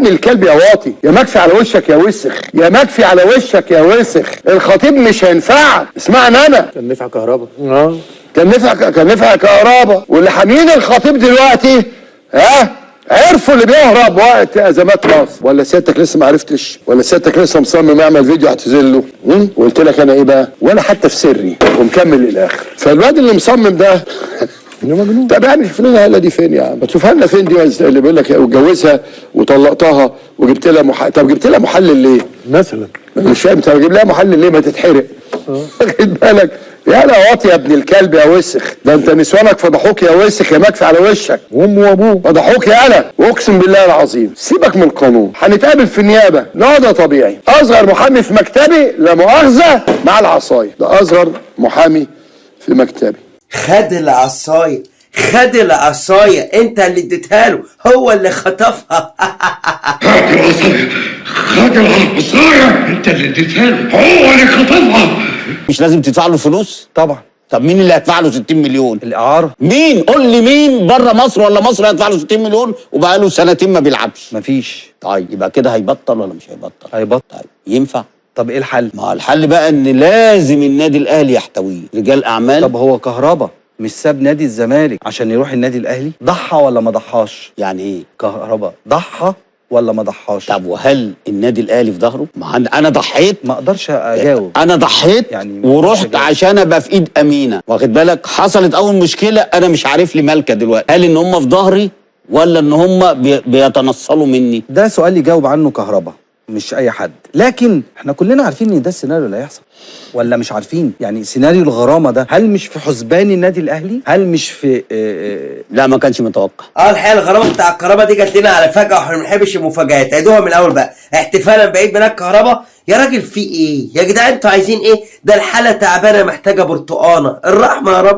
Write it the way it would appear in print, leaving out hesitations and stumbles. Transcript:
ابن الكلب يا واطي، يا مكفي على وشك يا وسخ، يا مكفي على وشك يا وسخ. الخطيب مش هينفعك، اسمعني انا. كان نفع كهربا. كان نفع كهربا. واللي حامين الخطيب دلوقتي ها عرفوا اللي بيهرب وقت ازمات مصر. ولا سيادتك لسه ما عرفتش؟ ولا سيادتك لسه مصمم اعمل فيديو اعتذر له؟ وقلت لك انا ايه بقى؟ ولا حتى في سري، ومكمل للاخر. فالواد اللي مصمم ده مجنون. طب يعني شوف لنا هلا دي فين يا عم؟ ما تشوفها لنا فين دي اللي بيقول لك واتجوزها وطلقتها وجبت لها طب جبت لها محلل ليه؟ مثلا. أنا مش فاهم، طب اجيب لها محلل ليه؟ ما تتحرق. واخد بالك؟ يا لا واطي يا ابن الكلب يا وسخ، ده انت نسوانك فضحوك يا وسخ، يا مكفي على وشك. وامه وابوه فضحوك يا انا، واقسم بالله العظيم سيبك من القانون، هنتقابل في النيابة. لا ده طبيعي، اصغر محامي في مكتبي لا مؤاخذة مع العصاية، ده اصغر محامي في مكتبي. خد العصاية، خد العصاية، انت اللي اديتها له، هو اللي خطفها. خد العصاية، خد العصاية، انت اللي اديتها له، هو اللي خطفها. مش لازم تدفع له فلوس؟ طبعا. طب مين اللي هيدفع له 60 مليون؟ الاعاره. مين؟ قول لي مين بره مصر ولا مصر هيدفع له 60 مليون وبقى له سنتين ما بيلعبش؟ مفيش. طيب يبقى كده هيبطل ولا مش هيبطل؟ هيبطل. طيب ينفع؟ طب ايه الحل؟ ما الحل بقى ان لازم النادي الاهلي يحتويه رجال اعمال. طب هو كهربا مش ساب نادي الزمالك عشان يروح النادي الاهلي؟ ضحى ولا ما ضحاش؟ يعني ايه؟ كهربا ضحى ولا ما ضحاش؟ طب وهل النادي الاهلي في ظهره؟ ما انا ضحيت. ما اقدرش اجاوب. انا ضحيت يعني ما أقدرش ورحت أجاوب. عشان ابقى في ايد امينه، واخد بالك؟ حصلت اول مشكلة، انا مش عارف لي مالكه دلوقتي، هل ان هم في ظهري ولا ان هم بيتنصلوا مني؟ ده سؤال يجاوب عنه كهربا مش اي حد، لكن احنا كلنا عارفين ان ده السيناريو اللي هيحصل، ولا مش عارفين؟ يعني سيناريو الغرامة ده هل مش في حسبان النادي الاهلي؟ هل مش في لا ما كانش متوقع. الحقيقة الغرامة بتاع الكهرباء دي جت لنا على فجاة، واحنا ما بنحبش المفاجآت. عيدوها من الاول بقى، احتفالا بعيد ميلاد كهرباء. يا راجل في ايه يا جدعان؟ انتوا عايزين ايه؟ ده الحالة تعبانة محتاجه برتقانه، الرحمة يا رب.